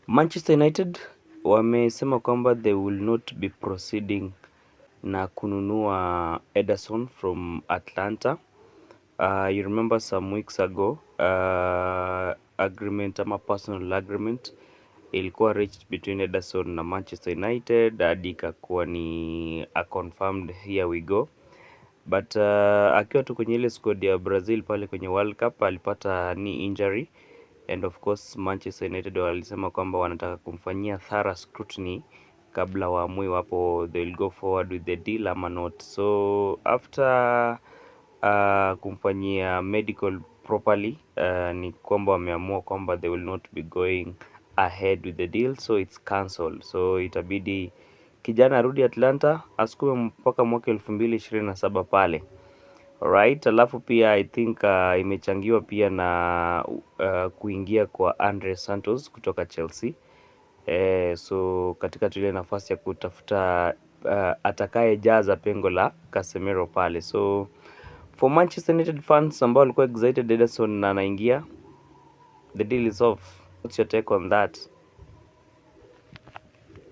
Manchester United wamesema kwamba they will not be proceeding na kununua Ederson from Atlanta. You remember some weeks ago, agreement ama personal agreement ilikuwa reached between Ederson na Manchester United hadi ikakuwa ni a confirmed "here we go", but akiwa tu kwenye ile squad ya Brazil pale kwenye World Cup alipata knee injury, and of course Manchester United walisema kwamba wanataka kumfanyia thorough scrutiny kabla waamue iwapo they will go forward with the deal ama not. So after kumfanyia medical properly, ni kwamba wameamua kwamba they will not be going ahead with the deal, so it's cancelled. So itabidi kijana arudi Atlanta asukume mpaka mwaka 2027 pale. Alright, alafu pia I think imechangiwa pia na kuingia kwa Andre Santos kutoka Chelsea. So katika tu ile nafasi ya kutafuta atakayejaza pengo la Casemiro pale. So for Manchester United fans ambao walikuwa excited Ederson na anaingia, the deal is off. What's your take on that?